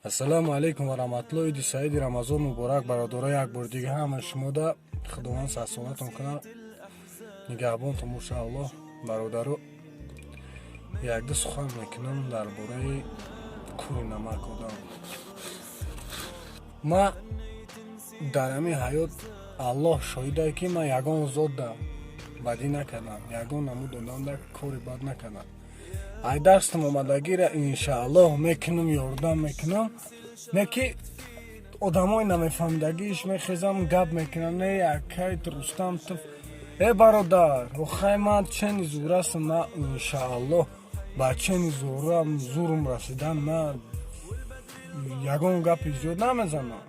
Ассалому алайкум ва раҳматуллоҳ. Иди саиди Рамазон муборак, бародаро. Як бор дига ҳама шумода Худованд сарсаломатон кунад, нигаҳбонтон боша Аллоҳ. Бародаро, якду сухан мекунам дар бораи кури намак одам. Ма дар ҳамин ҳаёт, Аллоҳ шоҳидае, ки ман ягон зотда бадӣ накардам, ягон намуд одамда кори бад накардам. Ай дастам омадагира, иншааллоҳ, мекунам, ёрдам мекунам. Не ки одамои намефаҳмидагиш мехезам, гап мекунам: «Не, акай Рустам, ту э бародар, охай ман чени зурастам, ма иншааллоҳ ба чени зурам зурум расидан, ман ягон гапи зиёд намезанам».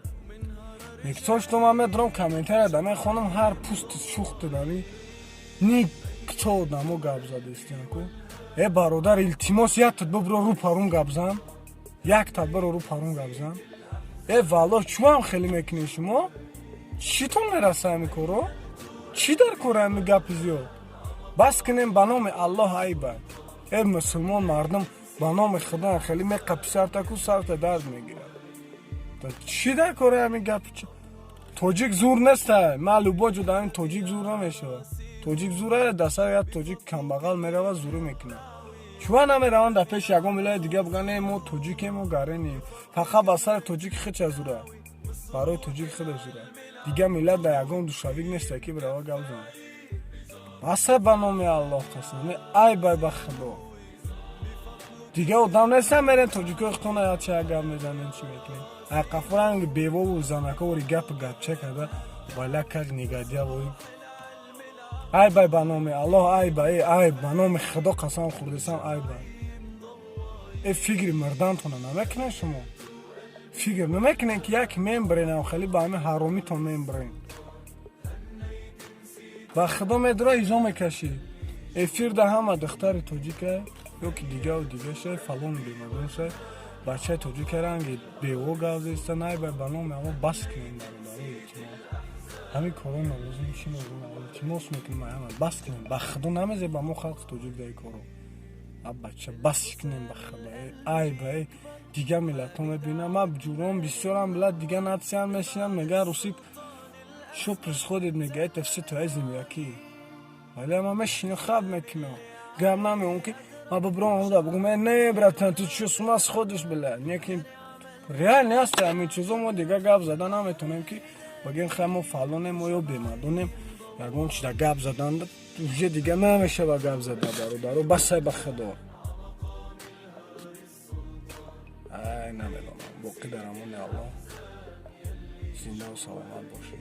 Никто что ман медорам, комментария да мехонам, ҳар пусти шухти дами никто одамо гап задестиан ку. Э бародар, илтимос, яктат бибро, рӯ парун гап зан, яктат биро, рӯ парун гап зан. Э валлоҳ, чӯам хеле мекунед шумо? Читон мераса ҳами коро? Чӣ дар кори ҳами гапи зиёд? Бас кунем, ба номи Аллоҳ, айба. Э мусулмон мардум, ба номи Худо, хеле меқапи сартаку, сарта дард мегирад. Чӣ дар кори ҳами гапи? Тоҷик зур неста, ма любой ҷо дар тоҷик зур намешавад. Тоҷик зура, дар сари як тоҷик камбағал меравад, зурӣ мекунад. Чува намераванд дар пеши ягон миллати дига бигӯянд: «Не, мо тоҷикем, мо гаренем»? Фақат ба сари тоҷики худша зура, барои тоҷики худа зура. Дигар миллат дар ягон душавик неста, ки бирава гап занад. Баса, ба номи Аллоҳ қасам, ай бай, ба Худо, дигар одам нестан. Мерен тоҷикои худтона яча гап мезанем, чӣ мекунем? Ай қафоранги бевову занаковори гапу гапча карда, валя как негодяй вой. Ай бай, ба номи Аллоҳ, ай бай, ай ба номи Худо қасам хӯрдесам, ай бай. Э фикри мардантона намекунед шумо? Фикр намекунед, ки як мембренам хеле ба ҳамин ҳаромитон мембрен? Ба Худо, медура изо мекашӣ эфирда, ҳама духтари тоҷика ё ки дигаву дигаша, фалону бемадонша, бачаи тоҷика ранги бево гавзеста. Най бай, ба номи Аллоҳ, бас кунем, бародаро, илтимос. Ҳамин коро нолозим чӣ нолозим? Илтимос мекунем, ҳама бас кунем. Ба Худо, намезе ба мо халқи тоҷик даи коро. А бача, бас кунем, ба Худо, ай бай. Дигар миллатҳо мебинам, ма ҷуром бисёрам миллат, дигар нация м мешинам, мегӯян: «Русик, шо происходит?» Мега: «Это все твои земляки». Вале ма мешинам, хаб мекунам, гап намеом, ки ма бибром уда бугум: «Не, братан, ты чё, с ума сходишь, бля?» Неки реально аст ҳамин чизо. Мо дигар гап зада наметонем, ки багем: «Хай, мо фалонем, мо ё бемардонем». Ягон чиза гап задан уже дига намешава гап зада. Бародаро, басай, ба Худо, ай, намедонам. Боқӣ дар амони Аллоҳ, зиндаву саломат бошед.